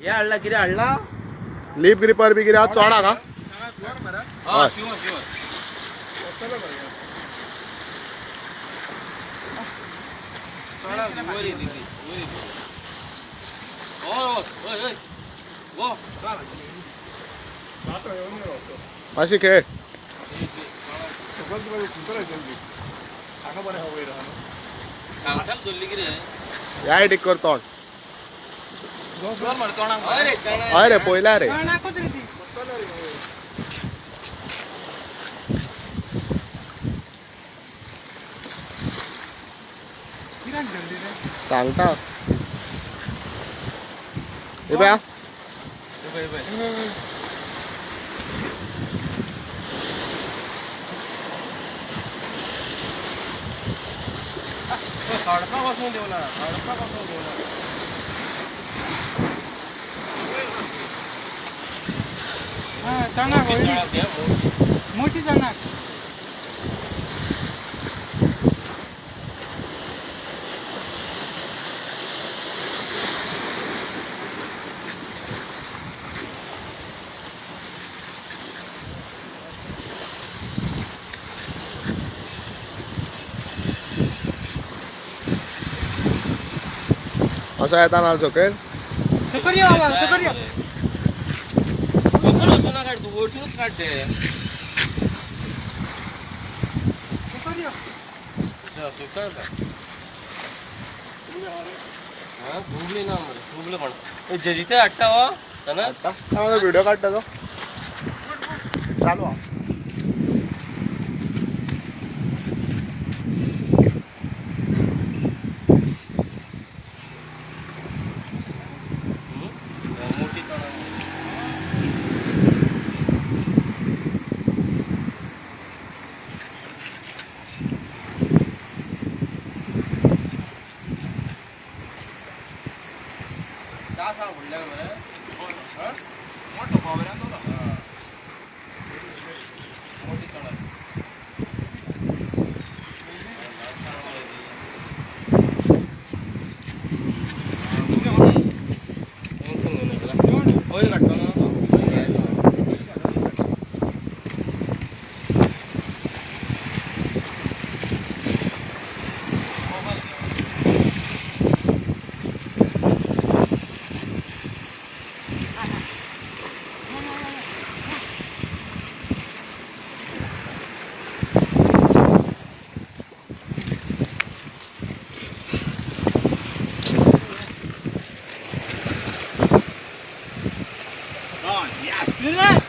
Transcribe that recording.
हे हाडला कितें हाडला? लीप ग्रिपर बी कितें चोडा का? हय, शिवर शिवर. चोडा वयर येयली ती, वयर येयली. हय हय हय गो. मातशी खेळ. सांगताल धरली कितें? या ठीक कर तोंड. हय रे, चोडा. हय रे, पयला रे. सांगता हे पळय. हे पळय, हे पळय. काडपा पासून देवना, काडपा पासून देवना. चणाक व्हडली. मोठी चणाक. असो येता ना सकयल. सकयल यो बाबा, सकयल यो. सकयल वचून काड तूं, वचूनच काड ते. सकयल यो. सकयल काड. हा, घुबले ना मरे, घुबले कोण जजिते हाडटा हो सनत. व्हिडिओ काडटा तो चालू हा. मोठी तणाव. चा सांग फुडल्यान मरे. मोठो गोबऱ्यान तो. मोठी तणाव. टेन्शन घेवं नाका. वयर काडटलो न्हू तो. वयर काडटलो. Yes.